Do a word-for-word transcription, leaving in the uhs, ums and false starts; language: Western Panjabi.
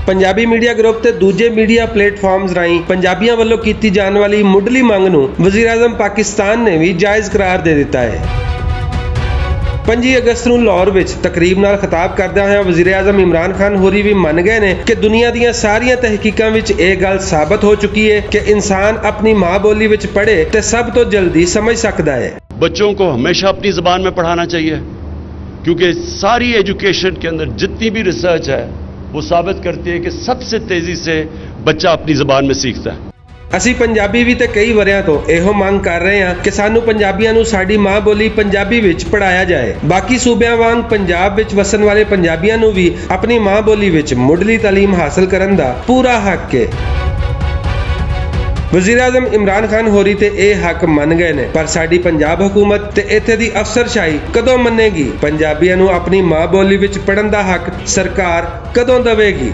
پنجابی میڈیا گروپ تے دوجے میڈیا پلیٹ فارمز رائیں پنجابیاں ولوں کیتی جان والی مڈلی منگ نوں وزیر اعظم پاکستان نے وی جائز قرار دے دتا ہے۔ پنجی اگست نوں لاہور وچ تقریب نال خطاب کردیاں ہویاں وزیر اعظم عمران خان ہوری وی من گئے نے کہ دنیا دیاں ساریاں تحقیقاں وچ ایہہ گل ثابت ہو چکی ہے کہ انسان اپنی ماں بولی وچ پڑھے تے سب توں جلدی سمجھ سکدا ہے۔ بچوں کو ہمیشہ اپنی زبان میں پڑھانا چاہیے، کیونکہ ساری ایجوکیشن کے اندر جتنی بھی ریسرچ ہے، وہ ثابت کرتی ہے کہ سب سے تیزی سے بچہ اپنی زبان میں سیکھتا ہے۔ اسی پنجابی وی تے کئی وریاں توں ایہو منگ کر رہے ہاں کہ سانوں پنجابیاں نوں ساڈی ماں بولی پنجابی وچ پڑھایا جائے۔ باقی صوبیاں وانگ پنجاب وچ وسن والے پنجابیاں نوں وی اپنی ماں بولی وچ مڈلی تعلیم حاصل کرن دا پورا حق ہے۔ وزیر اعظم عمران خان ہوری تے اے حق من گئے نے، پر ساڈی پنجاب حکومت تے ایتھے دی افسر شاہی کدوں منے گی؟ پنجابیاں نوں اپنی ماں بولی وچ پڑھن دا حق سرکار کدوں دے گی؟